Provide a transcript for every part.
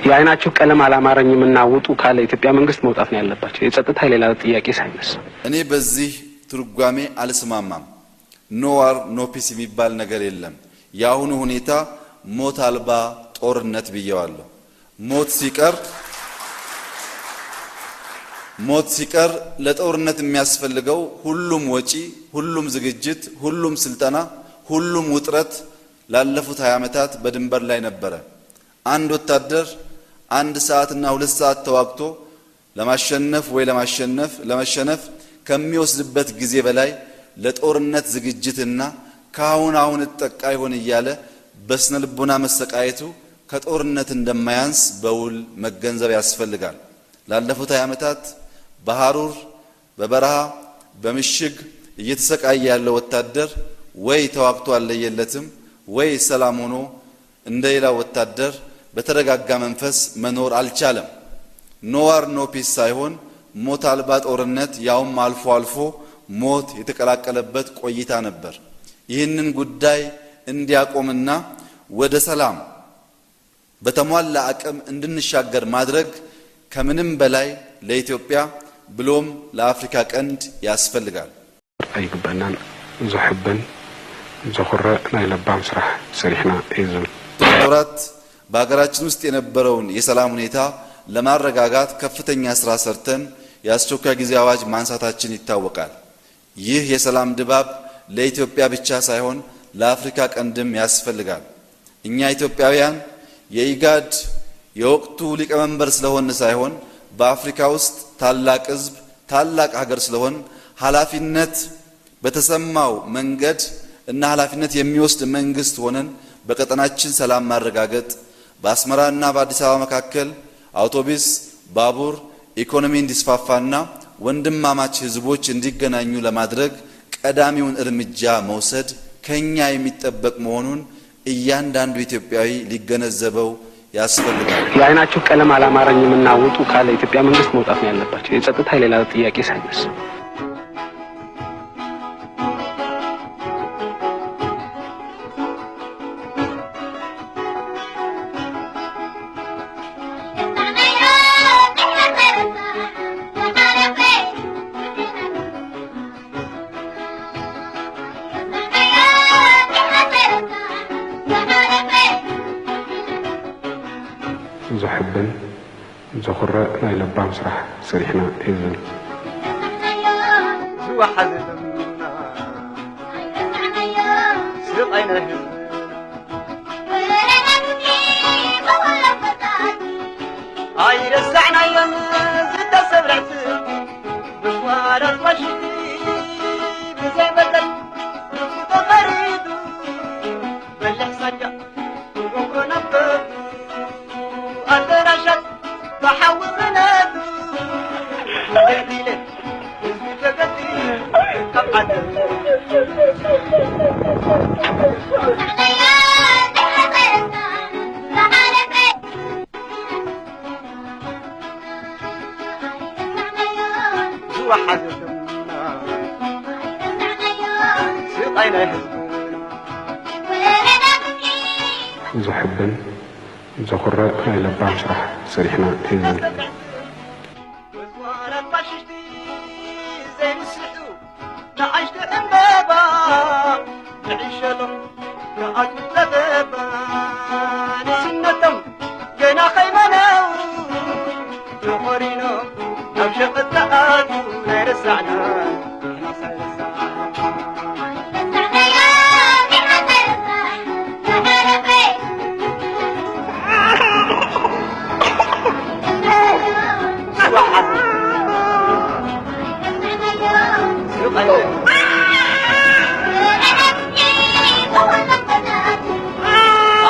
የአይናችሁ ቀለም አላማረኝምና ውጡ ካለ የኢትዮጵያ መንግስት መውጣት ነው ያለባቸው። የጸጥታ የሌላ ጥያቄ ሳይነሳ። እኔ በዚህ ትርጓሜ አልስማማም። No war no peace የሚባል ነገር የለም። የአሁኑ ሁኔታ ሞት አልባ ጦርነት ብየዋለሁ። ሞት ሲቀር ሞት ሲቀር ለጦርነት የሚያስፈልገው ሁሉም ወጪ፣ ሁሉም ዝግጅት፣ ሁሉም ስልጠና፣ ሁሉም ውጥረት ላለፉት ሃያ ዓመታት በድንበር ላይ ነበረ። አንድ ወታደር አንድ ሰዓትና ሁለት ሰዓት ተዋግቶ ለማሸነፍ ወይ ለማሸነፍ ለመሸነፍ ከሚወስድበት ጊዜ በላይ ለጦርነት ዝግጅትና ከአሁን አሁን እጠቃ ይሆን እያለ በስነ ልቦና መሰቃየቱ ከጦርነት እንደማያንስ በውል መገንዘብ ያስፈልጋል። ላለፉት ሃያ ዓመታት በሐሩር፣ በበረሃ፣ በምሽግ እየተሰቃየ ያለው ወታደር ወይ ተዋግቶ አልለየለትም ወይ ሰላም ሆኖ እንደ ሌላው ወታደር በተረጋጋ መንፈስ መኖር አልቻለም። No war no peace ሳይሆን ሞት አልባ ጦርነት፣ ያውም አልፎ አልፎ ሞት የተቀላቀለበት ቆይታ ነበር። ይህንን ጉዳይ እንዲያቆምና ወደ ሰላም በተሟላ አቅም እንድንሻገር ማድረግ ከምንም በላይ ለኢትዮጵያ ብሎም ለአፍሪካ ቀንድ ያስፈልጋል። ኣይግበእናን። ዘሕብን ዘኹርዕ ናይ ለባም ስራሕ ሰሪሕና እዩ ዝብል። ወራት በሀገራችን ውስጥ የነበረውን የሰላም ሁኔታ ለማረጋጋት ከፍተኛ ስራ ሰርተን የአስቸኳይ ጊዜ አዋጅ ማንሳታችን ይታወቃል። ይህ የሰላም ድባብ ለኢትዮጵያ ብቻ ሳይሆን ለአፍሪካ ቀንድም ያስፈልጋል። እኛ ኢትዮጵያውያን የኢጋድ የወቅቱ ሊቀመንበር ስለሆን ሳይሆን በአፍሪካ ውስጥ ታላቅ ህዝብ፣ ታላቅ ሀገር ስለሆን ሀላፊነት በተሰማው መንገድ እና ሀላፊነት የሚወስድ መንግስት ሆነን በቀጠናችን ሰላም ማረጋገጥ፣ በአስመራና በአዲስ አበባ መካከል አውቶቢስ፣ ባቡር፣ ኢኮኖሚ እንዲስፋፋና ወንድማማች ህዝቦች እንዲገናኙ ለማድረግ ቀዳሚውን እርምጃ መውሰድ ከኛ የሚጠበቅ መሆኑን እያንዳንዱ ኢትዮጵያዊ ሊገነዘበው ያስፈልጋል። የአይናችሁ ቀለም አላማረኝምና ውጡ ካለ የኢትዮጵያ መንግስት መውጣት ነው ያለባቸው። የጸጥታ የሌላ ጥያቄ ሳይነሳ። ዘሕብን ዘኹርዕ ናይ ለባም ስራሕ ሰሪሕና እዩ ዝብል። ዝወሓዘ ደምና ስቓይ ናይ ህዝብና ኣይረሳዕናዮን ዝተሰብረ ዕትብቲ ብጓራት ፋሽስቲ ብዘይ በደል ንሱ ተፈሪዱ በልሕ ሳጃ ንጎንጎ ናብ ከብዱ ኣደራሻት ብሓዊ ብነዱ ተገዲለ ህዝቢ ተገዲሉ ካብ ዓደም ዝወሓዘ ደምና ስቓይ ናይ ህዝብና ዘሕብን ዘኹርዕ ናይ ለባም ስራሕ ሰሪሕና እዩ ዝብል። ወዝዋራት ፋሽስቲ ዘይንስሑ ንኣሽቱ ዕምበባ ንዕሸሎም ንኣግብተ በባ ንስነቶም ገና ከይመነው ተቖሪኖም ናብ ሸቐጥ ተኣትዉ ናይ ረሳዕና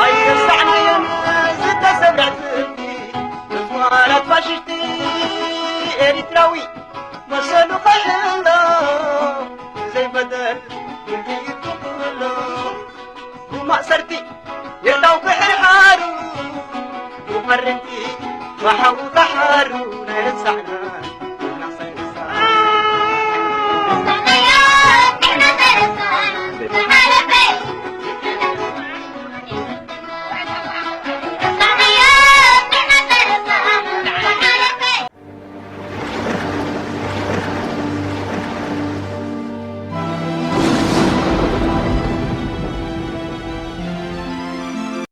ኣይረሳዕናዮን ዝተሰብረ ትእምርቲ ምስ ዋራት ፋሽስቲ ኤሪትራዊ መሰሉ ከሕሎ ዘይበደል ይጥቅሎ ብማእሰርቲ የእታው ክሕርሓሩ ብመርቲ ብሓዊ ተሓሩ ናይ ረሳዕና